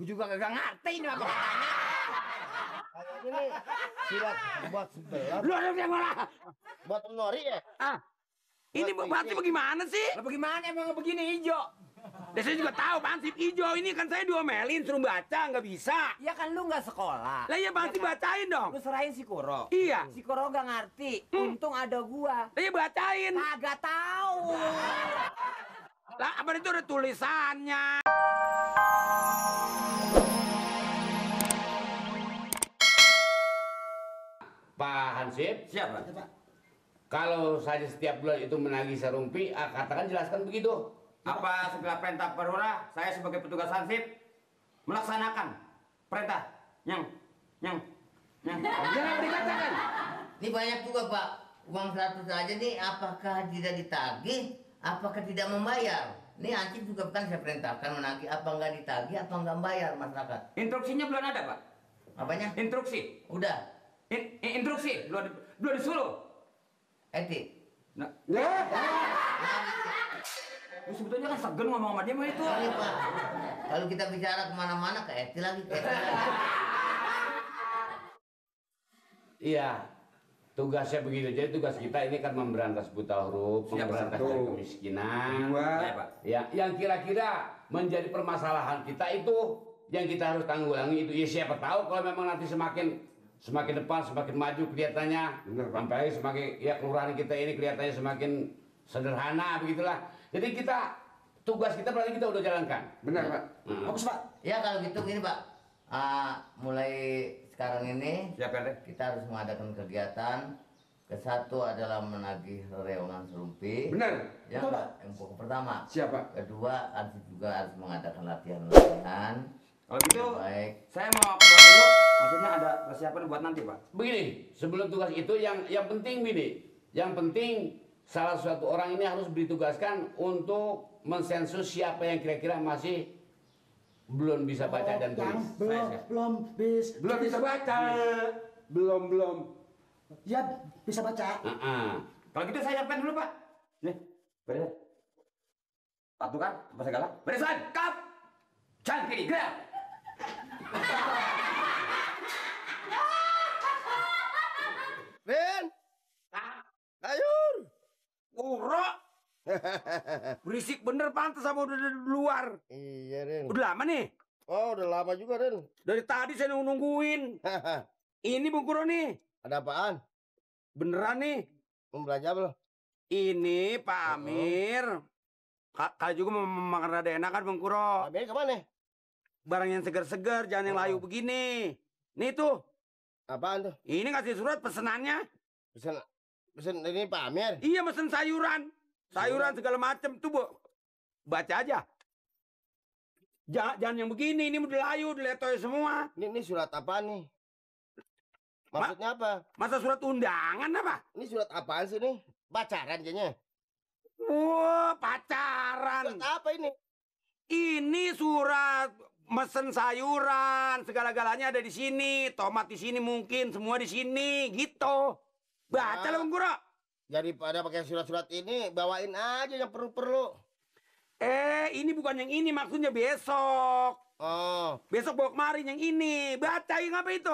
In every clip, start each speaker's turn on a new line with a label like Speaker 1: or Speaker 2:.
Speaker 1: Gue juga kagak ngerti ini apa katanya.
Speaker 2: Ini silat buat sebelah.
Speaker 1: Lu ada yang mana?
Speaker 2: Buat menori ya?
Speaker 1: Ah,
Speaker 3: ini Pansip bagaimana sih?
Speaker 1: lah bagaimana emang begini hijau?
Speaker 3: Saya juga tahu Pansip hijau ini kan saya diomelin suruh baca nggak bisa.
Speaker 1: Ya kan lu nggak sekolah.
Speaker 3: Lah ya Pansip bacain dong.
Speaker 1: Lu serahin si Kuro.
Speaker 3: Iya.
Speaker 1: Si Kuro gak ngerti. Untung ada gua.
Speaker 3: Lah ya bacain.
Speaker 1: Kagak tahu.
Speaker 3: Lah apa itu ada tulisannya?
Speaker 4: Pak Hansip,
Speaker 1: Siapa?
Speaker 4: kalau saja setiap bulan itu menagih serumpi, katakan jelaskan begitu.
Speaker 1: Apa segala perintah perwira saya sebagai petugas Hansip melaksanakan perintah yang
Speaker 4: Jangan dikatakan.
Speaker 2: Ini banyak juga Pak. Uang 100 aja nih, apakah tidak ditagih? Apakah tidak membayar? Ini Hansip juga kan saya perintahkan menagih. Apa nggak ditagih? Apa nggak bayar masyarakat?
Speaker 1: instruksinya belum ada, Pak.
Speaker 2: Apanya?
Speaker 1: Instruksi.
Speaker 2: Udah.
Speaker 1: Instruksi belum disuruh.
Speaker 2: Etik.
Speaker 1: Nah, lu sebetulnya kan segen ngomong sama dia mah itu.
Speaker 2: Sorry Pak. Kalau kita bicara kemana-mana ke etik lagi.
Speaker 4: Iya, tugasnya begitu. Jadi tugas kita ini kan memberantas buta huruf, memberantas kemiskinan.
Speaker 1: Ya, Pak.
Speaker 4: Ya, yang kira-kira menjadi permasalahan kita itu yang kita harus tanggulangi itu. Ya siapa tahu kalau memang nanti semakin depan, semakin maju kelihatannya. Sampai semakin ya kelurahan kita ini kelihatannya semakin sederhana begitulah. Jadi tugas kita berarti kita udah jalankan.
Speaker 5: Benar Pak.
Speaker 1: Bagus, Pak.
Speaker 2: Ya kalau gitu gini Pak. Mulai sekarang ini
Speaker 1: Siapa deh?
Speaker 2: kita harus mengadakan kegiatan. Kesatu adalah menagih reongan serumpi.
Speaker 5: Benar.
Speaker 2: Ya, Pak. Yang pokok pertama.
Speaker 5: Siapa?
Speaker 2: Kedua, Hansip juga harus mengadakan latihan-latihan.
Speaker 1: Kalau gitu,
Speaker 2: Baik.
Speaker 1: saya mau keluar dulu. Maksudnya ada persiapan buat nanti, Pak.
Speaker 4: Begini, sebelum tugas itu yang penting begini. Yang penting salah satu orang ini harus ditugaskan untuk mensensus siapa yang kira-kira masih belum bisa baca dan tulis.
Speaker 6: Belum
Speaker 4: bisa baca.
Speaker 6: Belum. Ya, bisa baca.
Speaker 1: Kalau gitu saya siapkan dulu, Pak. Nih, beresan. Satu kan, apa segala? Beresan, kap. Jangan kiri, gerak.
Speaker 2: Ben! Ayur!
Speaker 3: Kuro. Berisik bener pantas sama udah di luar.
Speaker 2: Iya, Ren.
Speaker 3: Udah lama nih.
Speaker 2: Oh, udah lama juga, Ren.
Speaker 3: Dari tadi saya nungguin. Ini Bung Kuro nih.
Speaker 2: Ada apaan?
Speaker 3: Beneran nih.
Speaker 2: Mau belanja apa lo?
Speaker 3: Ini Pak Amir. Kalau juga mau makan rada enak kan Bung Kuro.
Speaker 2: Amir kemana?
Speaker 3: Barang yang segar-segar, jangan yang layu begini. Nih tuh.
Speaker 2: Apaan tuh?
Speaker 3: Ini ngasih surat pesenannya.
Speaker 2: Pesen ini Pak Amir.
Speaker 3: Iya mesen sayuran. Sayuran segala macem tuh Bu. Baca aja. Jangan yang begini, ini udah layu, udah letoy semua.
Speaker 2: Ini surat apa nih? Maksudnya apa?
Speaker 3: Masa surat undangan apa?
Speaker 2: Ini surat apaan sih nih? Pacaran kayaknya.
Speaker 3: Wah, pacaran.
Speaker 2: Surat apa ini?
Speaker 3: Ini surat mesen sayuran, segala-galanya ada di sini. Tomat di sini mungkin, semua di sini, gitu. Baca lah Bung Kuro.
Speaker 2: Daripada pakai surat-surat ini, bawain aja yang perlu-perlu.
Speaker 3: Ini bukan yang ini, maksudnya besok.
Speaker 2: Oh,
Speaker 3: Besok bawa kemarin yang ini. Bacain apa itu?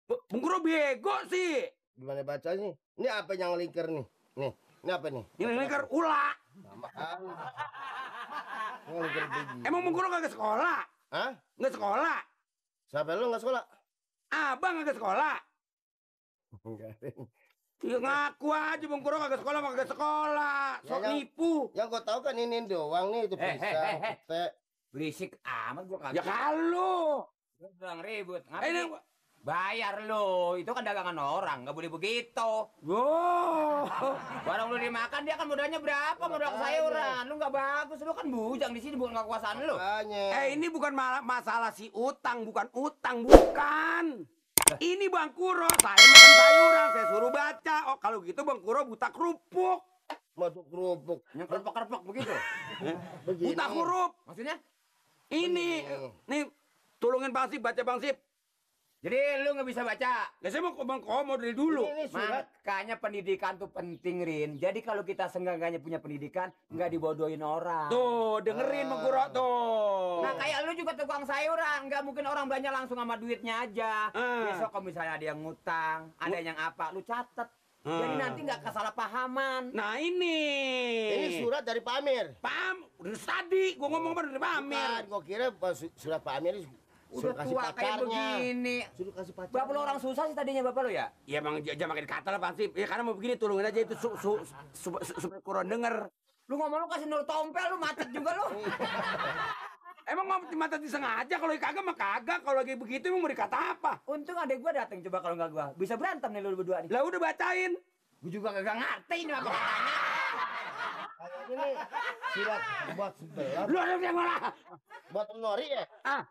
Speaker 3: Bung Kuro bego sih.
Speaker 2: gimana bacanya? Ini apa yang lingkar nih? Nih, ini apa nih?
Speaker 3: Ini lingkar ula.
Speaker 2: Tambahan. Ini lingkar begini.
Speaker 3: Emang Bung Kuro kagak sekolah?
Speaker 2: Hah?
Speaker 3: Nggak sekolah?
Speaker 2: Siapa lu nggak sekolah?
Speaker 3: Abang kagak sekolah?
Speaker 2: Enggak.
Speaker 3: Ya ngaku aja Bung Kuro kagak sekolah. Sok
Speaker 2: Ya,
Speaker 3: nipu.
Speaker 2: Yang gua tahu kan ini doang nih, itu pisang, pete.
Speaker 1: Berisik amat gua kagak.
Speaker 3: Ya kalau.
Speaker 1: Gua sedang ribut.
Speaker 3: Ini
Speaker 1: Ngapain? Bayar lo, itu kan dagangan orang, nggak boleh begitu.
Speaker 3: wow.
Speaker 1: Barang lu dimakan dia kan modalnya berapa? Modal sayuran, lu nggak bagus, lu kan bujang di sini bukan kekuasaan lu.
Speaker 2: Makanya.
Speaker 3: Ini bukan masalah si utang, bukan. Ini Bang Kuro, saya makan sayuran, saya suruh baca. Oh kalau gitu Bang Kuro buta kerupuk.
Speaker 2: Masuk kerupuk.
Speaker 1: Yang kerpek-kerpek begitu.
Speaker 2: Begini.
Speaker 3: Buta huruf.
Speaker 1: Maksudnya?
Speaker 3: Ini, nih tolongin Bang Sip, baca Bang Sip. Jadi lu nggak bisa baca. Ya saya mau komo dari dulu.
Speaker 6: Ini surat.
Speaker 5: Makanya pendidikan tuh penting, Rin. Jadi kalau kita seenggaknya punya pendidikan, nggak dibodohin orang.
Speaker 3: Tuh, dengerin Bang Kuro tuh.
Speaker 5: Nah kayak lu juga tukang sayuran, nggak mungkin orang belanja langsung sama duitnya aja.
Speaker 3: Ah.
Speaker 5: Besok kalau misalnya ada yang ngutang, ada yang apa, lu catet. Jadi nanti nggak kesalahpahaman.
Speaker 3: Nah ini.
Speaker 6: Ini surat dari Pak Amir.
Speaker 3: Paham? Udah tadi gua ngomong apa dari Pak Amir.
Speaker 6: Bukan, gua kira surat Pak Amir ini
Speaker 5: Udah
Speaker 6: suruh kasih
Speaker 5: tua kayak
Speaker 6: pacarnya.
Speaker 5: begini.
Speaker 6: Suruh kasih pacarnya.
Speaker 5: Bapak lu orang susah sih tadinya bapak lu ya?
Speaker 3: Ya emang jangan makin kata lah Pak Ansip. Ya karena mau begini tolongin aja itu supaya kurang denger.
Speaker 5: Lu ngomong lu kasih nur tompel, lu macet juga lu.
Speaker 3: Emang mau mata disengaja kalau kagak mah kagak. Kalau lagi begitu emang mau dikata apa?
Speaker 5: Untung adek gua dateng, coba kalau nggak gua. Bisa berantem nih lu berdua nih.
Speaker 3: Lah udah bacain.
Speaker 5: Gua juga kagak ngerti ini apa katanya.
Speaker 6: Ini surat buat sebelah.
Speaker 3: Lu ada yang malah.
Speaker 6: Buat Nori ya?
Speaker 3: Ah.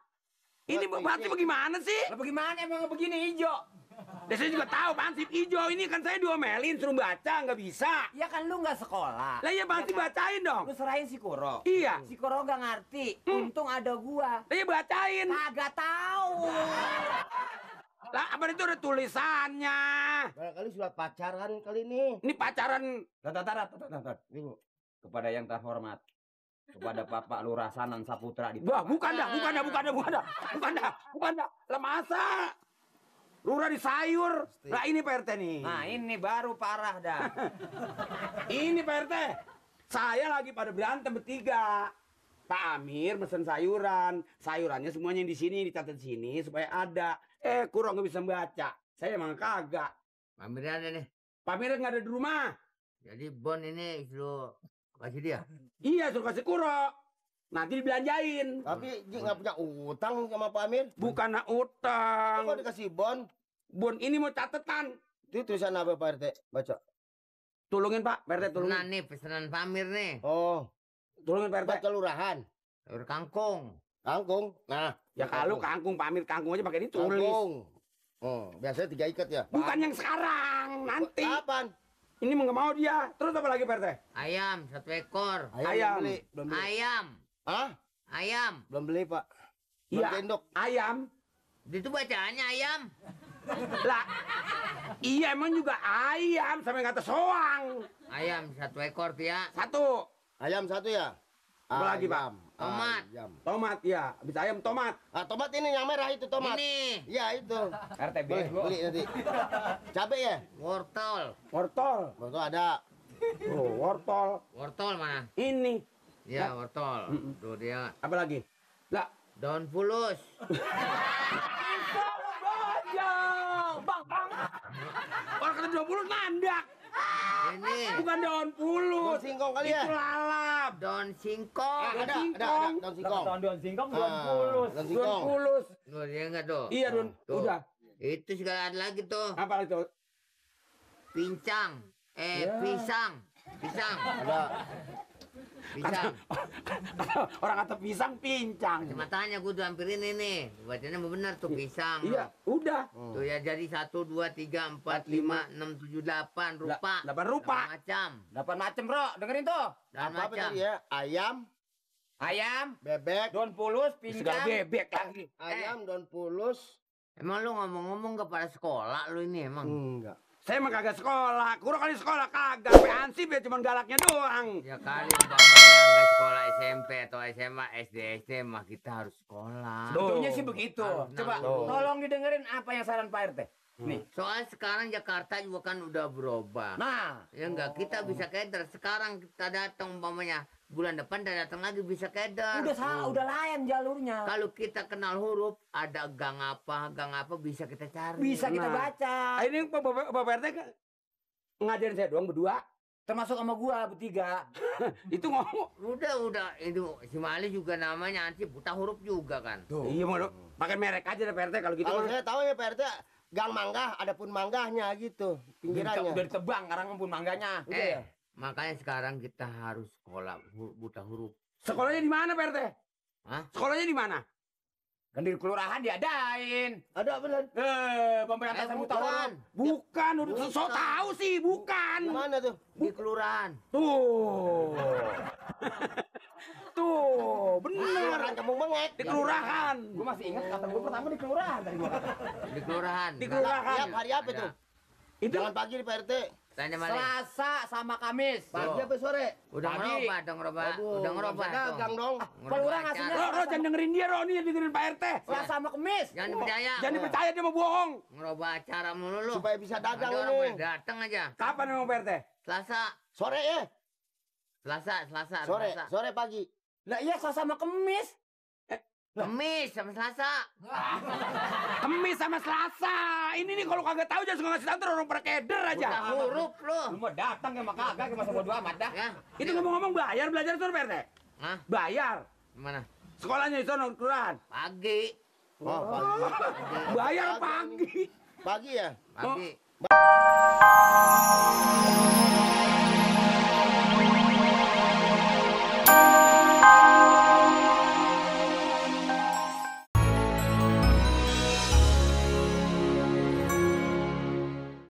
Speaker 3: Ini Pak Ansip bagaimana sih?
Speaker 5: Lah bagaimana emang begini hijau?
Speaker 3: Ya saya juga tahu Pak Ansip hijau ini kan saya diomelin suruh baca nggak bisa.
Speaker 5: Ya kan lu nggak sekolah.
Speaker 3: Lah ya Pak Ansip bacain dong.
Speaker 5: Lu serahin si Kuro.
Speaker 3: Iya.
Speaker 5: Si Kuro nggak ngerti. Untung ada gua.
Speaker 3: Lah ya bacain.
Speaker 5: Kagak tahu.
Speaker 3: Lah apa itu ada tulisannya?
Speaker 6: Barangkali surat pacaran kali ini.
Speaker 3: Ini pacaran.
Speaker 5: Tar. Kepada yang terhormat. Kepada Bapak Lurah Sanan Saputra di.
Speaker 3: Wah, bukan dah. Lah masa? Lurah di sayur. Lah ini Pak RT nih.
Speaker 5: Nah ini baru parah dah.
Speaker 3: Ini Pak RT. Saya lagi pada berantem bertiga. Pak Amir mesen sayuran. Sayurannya semuanya di sini, dicatat sini supaya ada. Kurang nggak bisa baca. Saya emang kagak.
Speaker 2: Amir ada nih.
Speaker 3: Pak Amir nggak ada di rumah.
Speaker 2: Jadi bon ini lu kasih dia.
Speaker 3: Iya, suruh kasih Kuro. Nanti dibelanjain.
Speaker 6: Tapi dia nggak punya utang sama Pak Amir.
Speaker 3: Bukan utang.
Speaker 6: Kok dikasih bon?
Speaker 3: Bon ini mau catetan.
Speaker 6: Itu tulisan apa Pak RT? Baca.
Speaker 3: Tolongin Pak, Pak RT
Speaker 2: Nah
Speaker 3: tolongin.
Speaker 2: nih pesanan Pak Amir nih.
Speaker 6: Oh,
Speaker 3: Tolongin Pak RT.
Speaker 6: buat kelurahan.
Speaker 2: Sayur kangkung.
Speaker 6: Kangkung. Nah,
Speaker 3: Ya kalau kangkung Pak Amir kangkung aja pakai ditulis.
Speaker 6: kangkung. Oh, biasanya 3 ikat ya.
Speaker 3: Bukan yang sekarang, nanti.
Speaker 6: Kapan?
Speaker 3: Ini mau nggak mau dia. Terus apa lagi Pak RT?
Speaker 2: Ayam 1 ekor.
Speaker 3: Ayam.
Speaker 6: Belum beli.
Speaker 2: Ayam.
Speaker 6: Hah?
Speaker 2: Ayam.
Speaker 6: Belum beli, Pak. Belum
Speaker 3: Iya.
Speaker 6: gendok.
Speaker 3: Ayam.
Speaker 2: Itu bacaannya ayam.
Speaker 3: Lah. Iya emang juga ayam sampai kata soang.
Speaker 2: Ayam 1 ekor tuh ya.
Speaker 3: 1.
Speaker 6: Ayam 1 ya?
Speaker 3: Apa lagi, Pak?
Speaker 6: Ayam.
Speaker 2: Tomat.
Speaker 6: Ayam.
Speaker 3: Tomat ya. Habis ayam tomat.
Speaker 6: Ah, tomat ini yang merah itu tomat.
Speaker 2: Ini
Speaker 6: Iya, itu.
Speaker 5: RT
Speaker 6: Boleh,
Speaker 5: bego.
Speaker 6: beli nanti. Cabe ya?
Speaker 2: wortel.
Speaker 3: Wortel.
Speaker 6: Betul ada.
Speaker 3: Oh, wortel.
Speaker 2: Wortel mana?
Speaker 3: Ini.
Speaker 2: Ya, wortel. Tuh dia.
Speaker 3: Apa lagi? Lah.
Speaker 2: Daun fulus.
Speaker 3: Bang. Orang kata 20 nandak.
Speaker 2: Ini
Speaker 3: Bukan daun pulus.
Speaker 6: Daun singkong kali ya?
Speaker 3: Itu lalap.
Speaker 2: daun singkong.
Speaker 6: Ada
Speaker 3: singkong.
Speaker 6: daun singkong.
Speaker 5: Daun singkong,
Speaker 6: Ah,
Speaker 5: daun pulus.
Speaker 6: daun
Speaker 3: Daun
Speaker 6: singkong.
Speaker 3: pulus.
Speaker 2: Tuh dia enggak tuh.
Speaker 3: Iya, Dun.
Speaker 2: Tuh.
Speaker 3: Udah.
Speaker 2: Itu segala ada lagi tuh.
Speaker 3: Apa itu?
Speaker 2: Pincang. Pisang. Pisang.
Speaker 6: Ada.
Speaker 2: Pisang.
Speaker 3: Orang kata pisang pincang.
Speaker 2: Matanya gue udah hampir ini nih. Bacanya mau bener tuh pisang.
Speaker 3: Iya, udah.
Speaker 2: Tuh ya jadi 1, 2, 3, 4, 5, 6, 7, 8 rupa.
Speaker 3: 8 rupa.
Speaker 2: 8 macam.
Speaker 5: 8 macem bro, dengerin tuh.
Speaker 2: 8
Speaker 6: Apa
Speaker 2: macam.
Speaker 6: tadi ya? Ayam,
Speaker 5: Ayam,
Speaker 6: bebek,
Speaker 5: daun pulus,
Speaker 3: Segala
Speaker 5: pincang.
Speaker 3: bebek lagi.
Speaker 6: ayam, daun pulus.
Speaker 2: Emang lu ngomong-ngomong kepada sekolah lu ini emang?
Speaker 6: Enggak.
Speaker 3: Saya emang kagak sekolah. Kurang kali sekolah kagak. Sampai ansip ya cuman galaknya doang.
Speaker 2: Ya kali umpamanya nggak sekolah SMP atau SMA, SD mah kita harus sekolah.
Speaker 5: Sebetulnya sih begitu.
Speaker 2: Harus
Speaker 5: Coba
Speaker 2: nanggung.
Speaker 5: tolong didengerin apa yang saran Pak RT. Nih.
Speaker 2: Soalnya sekarang Jakarta juga kan udah berubah.
Speaker 5: Nah,
Speaker 2: Ya enggak, kita bisa keder. Sekarang kita datang umpamanya bulan depan kita datang lagi bisa keder.
Speaker 5: udah layan jalurnya.
Speaker 2: Kalau kita kenal huruf, ada gang apa bisa kita cari.
Speaker 5: Bisa kita
Speaker 3: Nah.
Speaker 5: baca.
Speaker 3: Ini Bapak RT kan ngajarin saya doang berdua.
Speaker 5: Termasuk sama gua bertiga.
Speaker 3: Itu ngomong.
Speaker 2: Udah itu si Mali juga namanya ansi buta huruf juga kan.
Speaker 3: Iya mau pakai merek aja deh Pak RT kalau gitu
Speaker 6: Kalau
Speaker 3: mah.
Speaker 6: saya tahu ya Pak RT, gang manggah ada pun manggahnya gitu, pinggirannya.
Speaker 5: Udah ditebang sekarang pun mangganya.
Speaker 2: Makanya sekarang kita harus sekolah buta huruf.
Speaker 3: Sekolahnya di mana Pak RT?
Speaker 2: Hah?
Speaker 3: Sekolahnya di mana?
Speaker 5: Kan di kelurahan diadain.
Speaker 6: Ada benar.
Speaker 5: Pemberantasan buta huruf.
Speaker 2: bukan.
Speaker 3: Bukan, udah sok tahu sih, bukan.
Speaker 6: Di mana tuh?
Speaker 2: Di kelurahan.
Speaker 3: Tuh. Tuh, bener.
Speaker 6: Kelurahan Kampung Manggah. bengek.
Speaker 3: Di kelurahan.
Speaker 1: Gue masih ingat kata gue pertama di kelurahan tadi gue kata.
Speaker 2: Di kelurahan.
Speaker 3: Di kelurahan.
Speaker 6: Tiap hari apa itu?
Speaker 3: Itu
Speaker 6: Jangan pagi di Pak RT.
Speaker 2: Tanya balik.
Speaker 1: Selasa sama Kamis.
Speaker 6: Pagi apa sore?
Speaker 2: Udah
Speaker 1: Pagi.
Speaker 2: ngerubah dong, ngerubah. Udah ngerubah.
Speaker 6: nggak bisa dagang dong.
Speaker 1: Kalau orang ngasihnya
Speaker 3: Ro, jangan dengerin dia, Ro, nih yang dengerin Pak RT.
Speaker 1: Selasa sama Kamis.
Speaker 2: Jangan dipercaya.
Speaker 3: Jangan dipercaya dia mau bohong.
Speaker 2: Ngerubah acara mulu lu.
Speaker 6: Supaya bisa dagang
Speaker 2: Ada orang
Speaker 6: ini.
Speaker 2: boleh datang aja.
Speaker 3: Kapan emang Pak RT?
Speaker 2: Selasa.
Speaker 6: Sore ya?
Speaker 2: Selasa.
Speaker 6: Sore,
Speaker 2: Selasa.
Speaker 6: sore pagi.
Speaker 1: Lah iya Selasa sama Kamis.
Speaker 2: Kemis sama Selasa.
Speaker 3: Kemis sama Selasa. Ini nih kalau kagak tahu jangan suka ngasih tahu ntar orang pada keder aja.
Speaker 2: Udah huruf lu.
Speaker 1: Lu mau datang ya maka kagak ke masa bodo amat dah.
Speaker 2: Ya.
Speaker 3: Itu ngomong-ngomong bayar belajar tuh Pak RT?
Speaker 2: Hah?
Speaker 3: Bayar.
Speaker 2: Mana?
Speaker 3: Sekolahnya di sono kelurahan.
Speaker 2: Pagi.
Speaker 6: Oh, pagi.
Speaker 3: Bayar pagi.
Speaker 6: Pagi ya?
Speaker 2: Pagi.